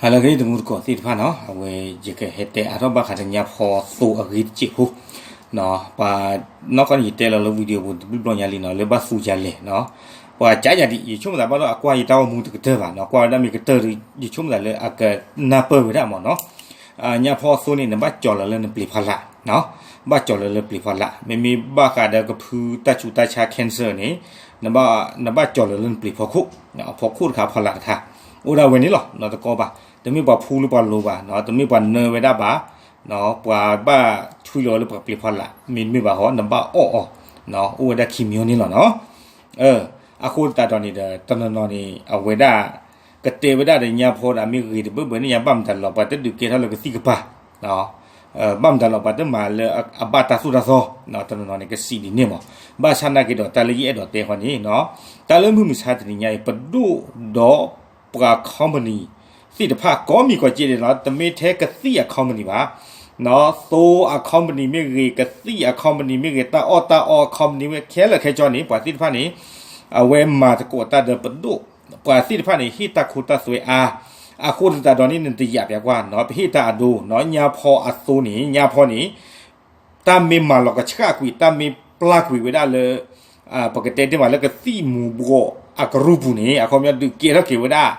ဟါလၢအဂ့ၤ တံၤသကိးသ့ၣ်တဖၣ်နီၤ, အဝဲယကဟဲတဲအါထီၣ်ဘၣ်ဃးဒီးညါဖီသိအဂ့ၢ်တစဲးဖိ, ပှၤနီၢ်ကီၢ်န့ၣ် ယတဲလီၤလၢ video ပူၤတဘျီဘျီညါလံနီၤ, လၢဘၣ်သူယၤလဲၣ်နီၤ, ပှၤကးယၤဒံး ယဆိကမိၣ်သးဘၣ်ဒီး အကွၢ်ယတၢ်ဂီၤမူတကတၢၢ်ဘၣ်နီၤ, ကွၢ်ဝဲဒၣ်မ့ၢ်ကတၢၢ်ဒီး ယဆိကမိၣ်သးလၢအကနၢ်ပၢၢ်ဝဲဒၣ်မ့ၢ်နီၤ, ညါဖီသိန့ၣ် နဘၣ်ကၠီၤလီၤလၢနပျ့ၤဖီလာ်, ဘၣ်ကၠီၤလီၤလၢပျ့ၤဖီလာ်, မ့မ့ၢ်ဘၣ်ဃးဒီးကဖုတၢ်ဆူးတၢ်ဆါ cancer န့ၣ် နဘၣ်ကၠီၤလီၤလၢနပျ့ၤဖီခိၣ်, အဖီခိၣ်တခါ ဖီလာ်တခါ, အိၣ်ဒၣ်ဝဲန့ၣ်လီၤ, တကီဘၣ်, တမ့ၢ်ပှၤဖူလၢပှၤလိၤဘၣ်, တမ့ၢ်ပှၤနၢဝဲဒၣ်ဘၣ်, ပှၤဘၣ်ဆွံလီၤလၢပျ့ၤဖီလာ်, မ့တမ့ၢ်ဘၣ်ဟီ နဘၣ်အီၣ်အီၤ, အိၣ်ဝဲဒၣ်ခံမံၤန့ၣ်လီၤနီၤ. အဃိသတးဒီးန့ၣ်ဒီး တနီၤနီၤန့ၣ် အဝဲဒၣ် ကတဲဝဲဒၣ်ဒီးညါဖီဒီး မ့ၢ်ဂ့ၤတဘၣ်ဘၣ်န့ၣ် ညါဘၣ်မတၤလီၤ ပှၤတဒုးကဲထီၣ်လၢကသံၣ်ကပၤ, ဘၣ်မတၤလီၤ ပှၤတမၤလၢအဘၣ်တၢ်သိၣ်တၢ်သီ, တနီၤနီၤန့ၣ် ကစံးဒ်န့ၣ်မး, ဘၣ်ဆၣ်နာ်က့ဒီး တၢ်လၢယအဲၣ်ဒိးတဲဃီန့ၣ်, တၢ်လၢမုၢ်မဆါတနံၤညါအံၤ ပဒိၣ်ဒီးပှၤ company သ့ၣ်တဖၣ် ကိးမံၤကိးက့ဒၣ်နီၤ, တမ့ၢ်ထဲကသံၣ်အ company ဘၣ်, သိအ company မ့ၢ်ဂ့ၤ, ကသံၣ်အ company မ့ၢ်ဂ့ၤ, တၢ်အီၣ်တၢ်အီအ company မ့ၢ်ဂ့ၤ, ခဲလၢာ်ခဲဆ့န့ၣ် ပှၤသ့ၣ်တဖၣ်န့ၣ် အဝဲမၤသကိးတၢ်ဒီးပဒိၣ်, ပှၤသ့ၣ်တဖၣ်န့ၣ် ဟ့ၣ်တၢ်ခိတၢ်သွဲအါ, အဃိသတးဒီးန့ၣ် နတယာ်ပျးကွၢ်နီၤ, ပဟ့ၣ်တၢ်အဒိနီၤ, ညါဖီအသိန့ၣ် ညါဖီန့ၣ် တၢ်မ့ၢ်မၤလီၤကဆှၣ်ကွံာ်, တၢ်မ့ၢ်ပျၢ်ကွံာ်ဝဲဒၣ်လၢ ပကတဲတ့ၢ်မးလၢကသံၣ်မူၤဘှီးအကရူၢ်ပူၤန့ၣ် အခီပညီဒုးကဲထီၣ်က့ၤဝဲဒၣ်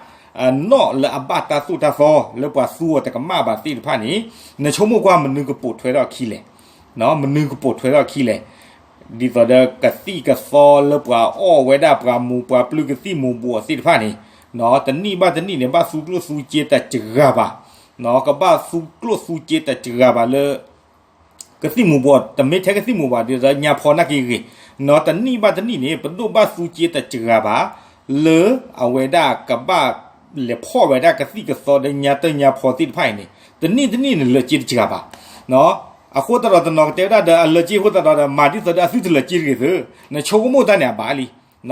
နီၣ်လၢအဘၣ်တၢ်သိၣ်တၢ်သီ လၢပှၤသူအီၤတကမၣ်ဘၣ်သ့ၣ်တဖၣ်န့ၣ် နဆိကမိၣ်ကွၢ်မနုၤကပိာ်ထွဲထီၣ်အခံလဲၣ်, မနုၤကပိာ်ထွဲထီၣ်အခံလဲၣ်, ဒ်သိးဒီးကသံၣ်ကသီလၢပှၤအီၣ်ဝဲဒၣ်ပှၤမူးပှၤပျုၢ်ကသံၣ်မူၤဘှီးသ့ၣ်တဖၣ်န့ၣ် တနံၣ်ဘၣ်တနံၣ်န့ၣ် ဘၣ်သူကျိၣ်သူစ့တစှၤဘၣ်, ကဘၣ်သူကျိၣ်သူစ့တစှၤဘၣ်လၢ ကသံၣ်မူၤဘှီး, တမ့ၢ်ထဲကသံၣ်မူၤဘှီး ဒ်သိးညါဖီနာ်က့ဂ့ၤ, နီၤတနံၣ်ဘၣ်တနံၣ်န့ၣ် ပဒိၣ်ဘၣ်သူစ့တစှၤဘၣ် လၢအဝဲဒၣ်ကဘၣ်လဲၤဖီၣ်ဝဲဒၣ်ကသံၣ်ကသီဒီးညါတၢ်ညါဖီသ့ၣ်တဖၣ်အံၤန့ၣ် တနံၣ်တနံၣ်န့ၣ် လၢာ်စ့တစှၤဘၣ်. အဃိသတးဒီးတနီၤကတဲဝဲဒၣ်ဒီး အလၢာ်စ့အဃိသတးဒီး မၤဒ်သိးဒီးအသုတလၢာ်စ့တဂ့ၤသု, နဆိကမိၣ်တၢ်န့ၣ်အဘၣ်လ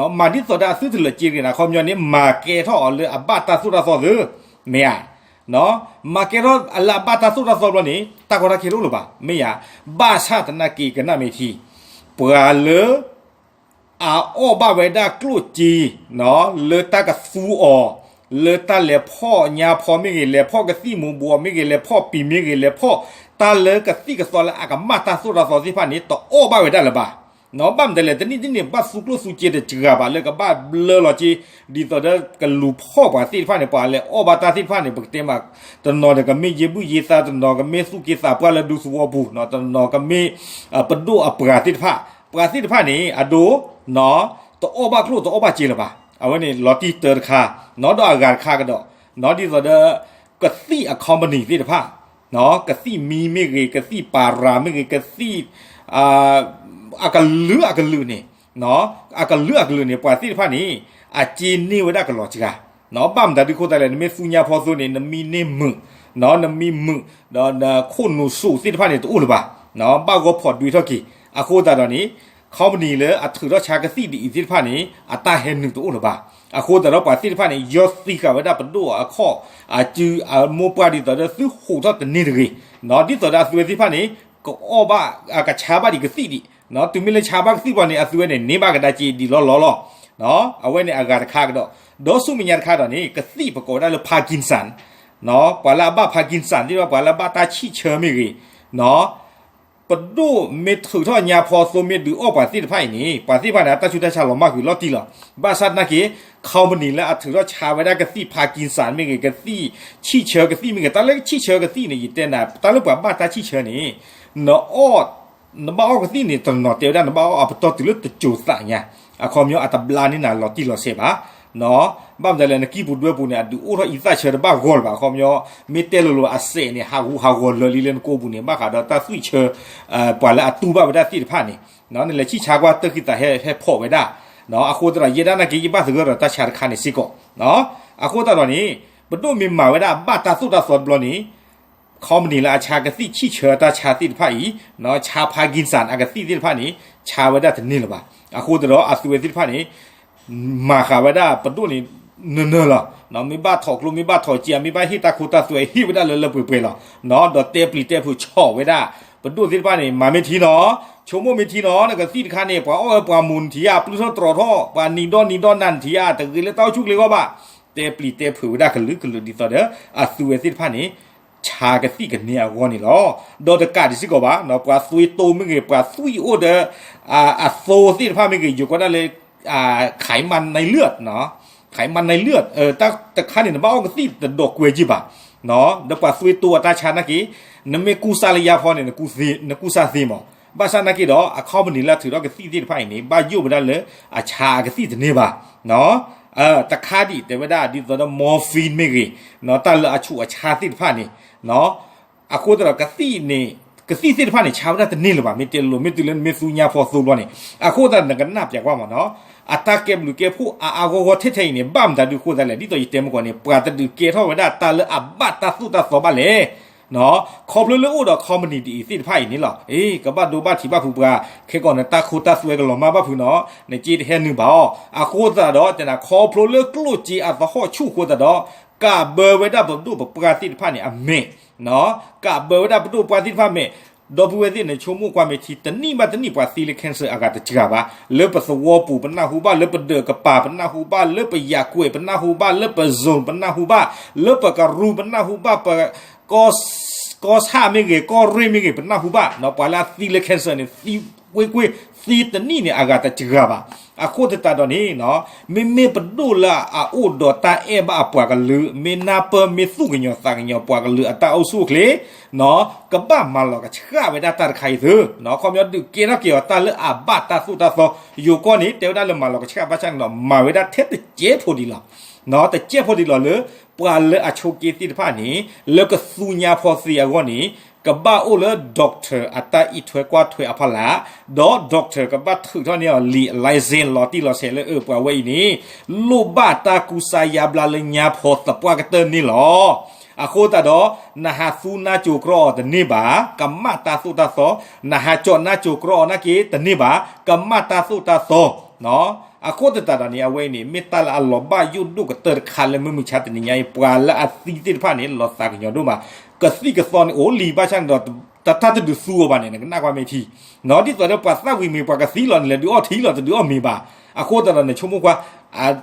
ံ, မၤဒ်သိးဒီးအသုတလၢာ်စ့တဂ့ၤန့ၣ် အခီပညီန့ၣ် မၤကဲထီၣ်အီၤလၢအဘၣ်တၢ်သိၣ်တၢ်သီသု, မ့ၢ်ဧါ မၤကဲထီၣ်လၢအဘၣ်တၢ်သိၣ်တၢ်သီဘျီန့ၣ် တၢ်ကီတၢ်ခဲတအိၣ်လၢၤဘၣ်, မ့ၢ်ဧါ. ဘၣ်ဆၣ်သနာ်က့ကနၣ်မ့ၢ်ထံ, ပှၤလၢ အအီၣ်ဘၣ်ဝဲဒၣ်ကျိၣ်စ့ လၢတၢ်ကသူအီၤ, လၢတၢ်လဲၤဖီၣ်ညါဖီမ့ၢ်ဂ့ၤ, လဲၤဖီၣ်ကသံၣ်မူၤဘှီးမ့ၢ်ဂ့ၤ, လဲၤဖီၣ်ပံၤမ့ၢ်ဂ့ၤ, လဲၤဖီၣ်တၢ်လၢကသံၣ်ကသီလၢအကမၣ်တၢ်သိၣ်တၢ်သီသ့ၣ်တဖၣ်န့ၣ် တအီၣ်ဘၣ်ဝဲဒၣ်လၢၤဘၣ်. ဘၣ်မနုၤလဲၣ်, တနံၣ်တနံၣ်န့ၣ် ဘၣ်သူကျိၣ်သူစ့တစှၤဘၣ်လၢကဘၣ်ဘျၢလီၤက့, ဒ်သိးဒီးကလူၤဖီၣ်ပှၤသ့ၣ်တဖၣ်န့ၣ် ပှၤလဲၤအီၣ်ဘၣ်တၢ်သ့ၣ်တဖၣ်န့ၣ် ပကတဲမး, တနီၤန့ၣ်ကမ့ၢ်ယ့ၢ်ဘုၣ်ယ့ၢ်သး, တနီၤကမ့ၢ်သူၣ်က့သးပှၢ်လၢဒူသဝီပူၤ, တနီၤကမ့ၢ် ပဒိၣ်အပှၤသ့ၣ်တဖၣ်, ပှၤသ့ၣ်တဖၣ်န့ၣ် အဒိ တအီၣ်ဘၣ်ကျိၣ်တအီၣ်ဘၣ်စ့လၢၤဘၣ်. အဝဲန့ၣ်လီၤတံၢ်တၢတခါ, နီၢ်ဒီးအဂၤတခါကဒီး, နီၢ်ဒ်သိးဒီး ကသံၣ်အ company သ့ၣ်တဖၣ်, ကသံၣ်မံမ့ၢ်ဂ့ၤ, ကသံၣ်ပၤရၤမ့ၢ်ဂ့ၤ, ကသံၣ် အကလုာ်အကလုာ်န့ၣ်, အကလုာ်အကလုာ်န့ၣ် ပှၤသ့ၣ်တဖၣ်န့ၣ် အစ့န့ၢ်ဝဲဒၣ်ကလီၤစှၤ, ဘၣ်မတၤဒုးအဃိသတးလဲၣ်, နမ့ၢ်သူညါဖီသိန့ၣ် နမံန့ၢ်မုာ်, နမံမုာ်, ဒီးနခိၣ်နူာ်စိးသ့ၣ်တဖၣ်န့ၣ်တအိၣ်လၢၤဘၣ်, ဘၣ်ဂီၢ်ဖီၣ်ဒွဲထီၣ်က့ၤ, အဃိသတးဒီးန့ၣ် company လၢအထုးထီၣ်ဆါကသံၣ်ဒ်အံၤသ့ၣ်တဖၣ်န့ၣ် အတၢ်ဟဲနုာ်တအိၣ်လၢၤဘၣ်. အဃိသတးဒီးပှၤသ့ၣ်တဖၣ်န့ၣ် ယီသံဃာ်ဝဲဒၣ်ပဒိၣ်အခီၣ်, အစုအမိၢ်ပှၢ်ဒ်သိးဒီးသုဟူးထီၣ်တန့ၢ်တဂ့ၤ, ဒ်သိးဒီးအသုဝဲသ့ၣ်တဖၣ်န့ၣ် ကအီၣ်ဘၣ်, ကဆါဘၣ်ဒံးကသံၣ်ဒံး, တုၤမ့ၢ်လၢဆါဘၣ်ကသံၣ်ဘျီန့ၣ် အသုဝဲန့ၣ် န့ၢ်ဘၣ်ကဒါက့ၤဒံးလီၤလီၤလီၤ. အဝဲန့ၣ်အဂၤတခါကဒီး, ဒီးဆူမဲာ်ညါတခါဒီးန့ၣ် ကသံၣ်ပကိးဝဲဒၣ်လၢ Parkinson, ပှၤလၢအဘၣ် Parkinson သ့ၣ်တဖၣ်, ပှၤလၢအဘၣ်တၢ်ဆံၣ်ဆၢမ့ၢ်ဂ့ၤ, ပဒိၣ်မ့ၢ်ထုးထီၣ်ညါဖီသိမ့ၢ်ဒုးအီၣ်ပှၤသ့ၣ်တဖၣ်အံၤန့ၣ် ပှၤသ့ၣ်တဖၣ်န့ၣ် အတၢ်ဆူးတၢ်ဆါလီၤမၢ်ကွံာ်လီၤတံၢ်လီၤ. ဘၣ်ဆၣ်သနာ်က့ company လၢအထုးထီၣ်ဆါဝဲဒၣ်ကသံၣ် Parkinson မ့ၢ်ဂ့ၤ, ကသံၣ်ဆံၣ်ဆၢကသံၣ်မ့ၢ်ဂ့ၤ, တၢ်လၢဆံၣ်ဆၢကသံၣ်န့ၣ် ယတဲနၤ တၢ်လၢပှၤဘၣ်တၢ်ဆံၣ်ဆၢန့ၣ် နအီၣ် နဘၣ်အီၣ်ကသံၣ်န့ၣ် တနီၤတဲဝဲဒၣ် နဘၣ်အီၣ်အပတီၢ်တုၤလၢတစိၤသးညါ, အခီပညီအတဘျါန့ၢ်နၤလီၤတံၢ်လီၤဆဲးဘၣ်. ဘၣ်မနုၤလဲၣ် နကံၢ်ပူၤဒွဲပူၤန့ၣ် အဒုးအိၣ်ထီၣ်အံသၣ်ဆၢတဘၣ်ဂီၢ်လၢၤဘၣ်. အခီပညီ မ့ၢ်တဲလိၤလိၤအစဲးန့ၣ် ဟးဂူာ်ဟးဂီၤလၢာ်လံလၢနကိာ်ပူၤန့ၣ် ဘၣ်ဃးဒီးတၢ်သွံၣ်ဆၢ ပှၤလၢအတူၢ်ဘၣ်ဝဲဒၣ်သ့ၣ်တဖၣ်န့ၣ် နလဲၤဆံၣ်ဆါကွၢ်တၢ်ဃံသးဟဲဖီၣ်ဝဲဒၣ်. အဃိသတးဒီး ယဲဒၣ်နာ်က့ ယဘၣ်သဂၢၢ်ဒီးတၢ်ဆါတခါန့ၣ်စ့ၢ်ကီး. အဃိသတးဒီးန့ၣ် ပဒိၣ်မ့ၢ်မၤဝဲဒၣ်ဘၣ်တၢ်သိၣ်တၢ်သီတဘျီန့ၣ် company လၢအဆါကသံၣ်ဆံၣ်ဆၢတၢ်ဆါသ့ၣ်တဖၣ်အံၤ ဆါ Parkinson အကသံၣ်သ့ၣ်တဖၣ်န့ၣ် ဆါဝဲဒၣ်တန့ၢ်လၢၤဘၣ်. အဃိသတးဒီးအသုဝဲသ့ၣ်တဖၣ်န့ၣ် မၤဃာ်ဝဲဒၣ်ပဒိၣ်န့ၣ် နၢၤနၢၤလီၤ. မ့ၢ်ဘၣ်ထီၣ်ကျိ မ့ၢ်ဘၣ်ထီၣ်စ့ မ့ၢ်ဘၣ်ဟ့ၣ်တၢ်ခိတၢ်သွဲ ဟ့ၣ်ဝဲဒၣ်လၢလၢပှဲၤပှဲၤလီၤ. ဒီးတဲပျံၤတဲဖုးဆီၣ်ဝဲဒၣ် ပဒိၣ်သ့ၣ်တဖၣ်န့ၣ် မၤမ့ၢ်ထံနီၤ, ဆိကမိၣ်မ့ၢ်ထံနီၤ, နကသံၣ်တခါန့ၣ် ပှၤအီၣ်ဝဲပှၤမူးနထံၣ်ဧါ, ပျုၢ်ထီၣ်တြီၤထီၣ် ပှၤနံၤဒီနံၤဒီနၤနထံၣ်ဧါ, တဂ့ၤလၢတၢ်အိၣ်ဆူၣ်ချ့ဂီၢ်ဘၣ်. တဲပျံၤတဲဖုးဝဲဒၣ်ကလုာ်ကလုာ်ဒ်သိးဒီး အသုဝဲသ့ၣ်တဖၣ်န့ၣ် ဆါကသံၣ်ကန့ၢ်အဂီၢ်န့ၣ်လီၤ. ဒီးတကးဒံးစ့ၢ်ကီးဘၣ် ပှၤသွေးတိုမ့ၢ်ဂ့ၤ ပှၤသွံၣ်အိၣ်ဒီး အသိသ့ၣ်တဖၣ်မ့ၢ်ဂ့ၤ ယိၤကီဒၣ်လၢ ไขมันในเลือด ไขมันในเลือด တၢ်တခါန့ၣ် နဘၣ်အီၣ်ကသံၣ်တဒီးကွဲးက့ဘၣ် ဒီးပှၤသွေးတိုအတၢ်ဆါနာ်က့ နမ့ၢ်ကူစါလၢညါဖီန့ၣ် နကူစါသ့မး, ဘၣ်ဆၣ်နာ်က့ဒီး အ company လၢအထုးထီၣ်ကသံၣ်သ့ၣ်တဖၣ်အံၤန့ၣ် ဘၣ်ယိၣ်ဝဲဒၣ်လၢအဆါအကသံၣ်တန့ၢ်ဘၣ် တခါဒံးတဲဝဲဒၣ်ဒ်သိးဒီး morphine မ့ၢ်ဂ့ၤ တၢ်လၢအဆူးအဆါသ့ၣ်တဖၣ်န့ၣ် အဃိသတးဒီး ကသံၣ်န့ၣ် ကသံၣ်သ့ၣ်တဖၣ်န့ၣ် ဆါဝဲဒၣ်တန့ၢ်လၢၤဘၣ် မ့ၢ်တဲလိၤလိၤ မ့ၢ်တုၤလၢနမ့ၢ်သူညါဖီသိဘျီန့ၣ် အဃိသတးဒီး နကနၣ်ပျးကွၢ်မးနီၤ အတၢ်ကဲဘျုးကဲဖှိၣ်အါအါဂီၢ်ဂီၢ်ထဲထဲအံၤန့ၣ် ဘၣ်မတၤဒုးအဃိသတးလဲၣ် ဒ်သိးယတဲမ့ၢ်ကီးန့ၣ် ပှၤတဒုးကဲထီၣ်ဝဲဒၣ်တၢ်လၢအဘၣ်တၢ်သိၣ်တၢ်သီဘၣ်လဲၣ် ခီဖျိလၢအိၣ်ဒီး company ဒ်အံၤသ့ၣ်တဖၣ်အံၤန့ၣ်လီၤ. အ့ ကဘၣ်ဒိဘၣ်ထံးဘၣ်ဖုးပှၤ ခဲကီးနတၢ်ခိတၢ်သွဲကလီၤမၢ်ဘၣ်ဖုးနီၤ နစ့တဟဲနုာ်ဘၣ်အီၤ အဃိသတးဒီး တဲနၤ ခီဖျိလၢကျိၣ်စ့အသဟီၣ်ဆူၣ်အဃိသတးဒီး ကးဘၢဝဲဒၣ်ပဒိၣ်ပပှၢ်သ့ၣ်တဖၣ်န့ၣ် အမဲာ် ကးဘၢဝဲဒၣ်ပဒိၣ်ပပှၢ်သ့ၣ်တဖၣ်မဲာ် ဒီပုၢ်ဝဲၢ်သ့ၣ်န့ၣ် ဆိကမိၣ်ကွၢ်မ့ၢ်ထံ တနံၣ်ဘၣ်တနံၣ်ပှၤသံလၢ cancer အဂၤတစှၤဘၣ် လၢပသဝီပူၤပနၢ်ဟူဘၣ် လၢပဒၢးကပၤပနၢ်ဟူဘၣ် လၢပယၤကွဲးပနၢ်ဟူဘၣ် လၢပ zone ပနၢ်ဟူဘၣ် လၢပကရူၢ်ပနၢ်ဟူဘၣ် ပ ကီၢ်ဆၣ်မ့ၢ်ဂ့ၤ ကီၢ်ရ့ၣ်မ့ၢ်ဂ့ၤ ပနၢ်ဟူဘၣ် ပှၤလၢအသံလၢ cancer န့ၣ် သံကွ့ၢ်ကွ့ၢ် သံတနံၣ်န့ၣ် အဂၤတစှၤဘၣ်. အဃိသတးဒီးန့ၣ် မ့မ့ၢ်ပဒိၣ်လၢအအိၣ်ဒီးတၢ်အဲၣ်ဘၣ်အပှၤကလုာ် မ့ၢ်နၢ်ပၢၢ်မ့ၢ်သူၣ်ကညီၤသးကညီၤပှၤကလုာ်အတၢ်အိၣ်ဆူၣ်အိၣ်ချ့ ကဘၣ်မၤလီၤကဆှၣ်ဝဲဒၣ်တၢ်တခါအံၤသု ခီပညီဒုးကဲထီၣ်က့ၤအီၤတၢ်လၢအဘၣ်တၢ်သိၣ်တၢ်သီ ယိၤကီၢ်န့ၣ် တဲဝဲဒၣ်လၢမၤလီၤကဆှၣ်ဘၣ်ဆၣ်န့ၣ်ဒီး မၤဝဲဒၣ်ထဲတစဲးဖိဒံးလီၤ တစဲးဖိဒံးလီၤလၢ ပှၤလၢအဆိးက့သ့ၣ်တဖၣ်န့ၣ် လၢကသူညါဖီသ့အဂီၢ်န့ၣ် ကဘၣ်အိၣ်လၢ doctor အတၢ်အံးထွဲကွၢ်ထွဲအဖီလာ် ဒီး doctor ကဘၣ်ထုးထီၣ်န့ၢ်အီၤလံာ် license လီၤတံၢ်လီၤဆဲးလၢအပှၤဝဲအံၤန့ၣ် လိၣ်ဘၣ်တၢ်ကူစါယါဘျါလၢညါဖီသပှၢ်ကတၢၢ်န့ၣ်လီၤ. အဃိသတးဒီး နဟးသူနါစိၤကြီအီၤတန့ၢ်ဘၣ် ကမၣ်တၢ်သိၣ်တၢ်သီ, နဟးကၠီးနါစိၤကြီအီၤနာ်က့တန့ၢ်ဘၣ် ကမၣ်တၢ်သိၣ်တၢ်သီ အဃိသတးဒီးန့ၣ် အဝဲအံၤန့ၣ် မ့ၢ်တၢ်လၢအလီၤဘၣ်ယိၣ်ဒိၣ်ကတၢၢ်တခါလၢမုၢ်မဆါတနံၤညါအံၤ ပှၤလၢအသံသ့ၣ်တဖၣ်န့ၣ် လီၤသးကညီၤဒိၣ်မး, ကသံၣ်ကသီန့ၣ်အိၣ်လံ ဘၣ်ဆၣ်န့ၣ်ဒီး တၢ်တဒုးသူအီၤဘၣ်န့ၣ် နကနၣ်ကွၢ်မ့ၢ်ထံ, ဒ်သိးဒီးပှၤသၣ်ဝံၤမ့ၤ ပှၤကသံလီၤ နလဲၤဒုးအီၣ်ထံလီၤ တဒုးအီၣ်မ့ၤဘၣ်, အဃိသတးဒီးနဆိကမိၣ်ကွၢ်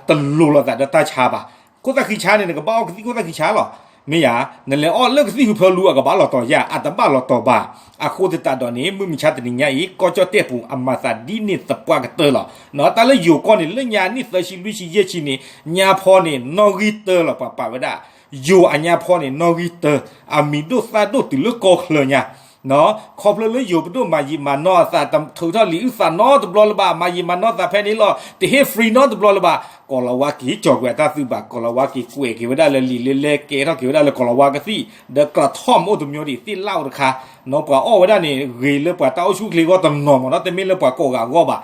တလိၤလိာ်သးဒီးတၢ်ဆါဘၣ်, ခိၣ်သၣ်ဃံဆါန့ၣ် နကဘၣ်အီၣ်ကသံၣ်ခိၣ်သၣ်ဃံဆါလီၤ, မ့ၢ်ယါ, နလဲၤအီၣ်လၢကသံၣ်ဟူဖၢလူအကဘၣ်လီၤတီၤယါ အတဘၣ်လီၤတီၤဘၣ်, အဃိသတးဒီးန့ၣ် မုၢ်မဆါတနံၤညါအံၤ ကီၢ်ကၠီၣ်တဲၣ်ပူၤအမၤသးဒ်န့ၣ်သပှၢ်ကတၢၢ်လီၤ, တၢ်လၢယိၤကီၢ်န့ၣ် လၢညါနံၣ်သၢဆံလွံၢ်ဆံယဲၢ်ဆံန့ၣ် ညါဖီန့ၣ် နီၣ်ဂံၢ်တၢလီၤ ပှၤပာ်ဝဲဒၣ် ယိၤအညါဖီန့ၣ် နီၣ်ဂံၢ်တၢ, အမံၤဒိၣ်သၣ်ဒိၣ်တုၤလၢကီၢ်ချၢညါ, ခီဖျိလၢယိၤပဒိၣ်မၤယံာ်မၤနီၢ်အသး ထုးထီၣ်လံာ်အုၣ်သးနီတဘျီလၢၤဘၣ်, မၤယံာ်မၤနီၢ်သးဖဲန့ၣ်လီၤ, တဟ့ၣ် free နီတဘျီလၢၤဘၣ်, ကီၤလၤဝါက့ၤကၠီၤကွံာ်အတၢ်သုးဘၣ်, ကီၤလၤဝါက့ၤကွဲးက့ၤဝဲဒၣ်လၢလံာ်လဲလဲ ကဲထီၣ်က့ၤဝဲဒၣ်လၢကီၤလၤဝါကသံၣ်, ဒီးကလၤထီၣ်မ့ၢ်အိၣ်တမျိုးဒံး သ့ၣ်လၣ်အိၣ်တခါ, ပှၤအီၣ်ဝဲဒၣ်န့ၣ် ဂ့ၤလၢပှၤတၢ်အိၣ်ဆူၣ်အိၣ်ချ့အဂီၢ်တနီၤမးနီၤ တမ့ၢ်လၢပှၤကိးဂၤအဂီၢ်ဘၣ်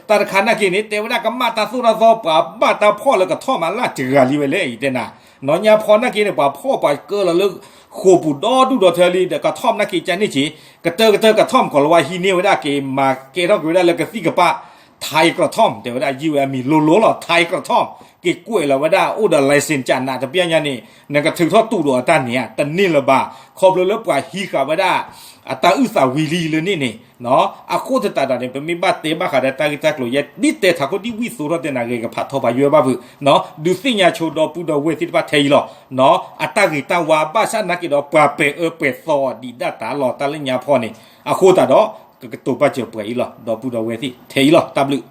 တၢ်တခါနာ်က့န့ၣ် တဲဝဲဒၣ်ကမၣ်တၢ်သိၣ်တၢ်သီ ပှၤဘၣ်တၢ်ဖီၣ်လၢကထီၣ်မးလၢတဂၤလံဝဲလဲၣ် ယတဲနၤ, နီၢ်ညါဖီနာ်က့န့ၣ် ပှၤဖီၣ်ပှၤကၢလီၤလၢ ဃိာ်ပူၤဒီဒူၣ်ဒီထၢလံ ဒီးကထီၣ်နာ်က့ကန့ၣ်က့, ကတၢၢ်ကတၢၢ်ကထီၣ် ကီၤလၤဝါဟံးန့ၢ်ဝဲဒၣ်က့ၤ မၤကဲထီၣ်က့ၤဝဲဒၣ်လၢကသံၣ်ကပၣ် ထါကလၤထီၣ် တဲဝဲဒၣ် ယံာ်ဝဲအမံၤလိၤလိၤလီၤ ထါကလၤထီၣ်, က့ၤကွဲးလီၤဝဲဒၣ် အိၣ်ဒီး license ကနးတပျၢ်ညါန့ၣ် နကထုးထီၣ်တူၢ်ဒီးအတၢ်န့ၣ်ဧါ တန့ၢ်လၢၤဘၣ်, ခီဖျိလၢပှၤဟံးဃာ်ဝဲဒၣ် အတၢ်အုၣ်သးဝံၤလံလၢန့ၣ်န့ၣ် အဃိသတးဒီးန့ၣ် ပမ့ၢ်ဘၣ်တဲဘၣ်ဃးဒီးတၢ်ဂ့ၢ်တၢ်ကျိၤ ယဲဒ်တဲထးခိၣ်ဒ်ဝံၣ်သိထီၣ်တဲနၤဂ့ၤ ကဖးထီပာ်ယွဲဘၣ်ဖုး, ဒုးသ့ၣ်ညါဆိဒီပုၢ်ဒီဝဲၢ်သ့ၣ်တဖၣ်ထဲအံၤလီၤ, အတၢ်ဂ့ၤတၢ်ဝါ ဘၣ်ဆၣ်နာ်က့ဒီးပှၤပဲာ်အၢပဲာ်သီအီၤဒံးဒၣ်တၢ်လီၤ တၢ်လၢညါဖီန့ၣ်, အဃိသတးဒီး ကကတိၤပာ်စၢၤပှဲၤအံၤလီၤ ဒီပုၢ်ဒီဝဲၢ်သ့ၣ်ထဲအံၤလီၤ တၢ်ဘျုး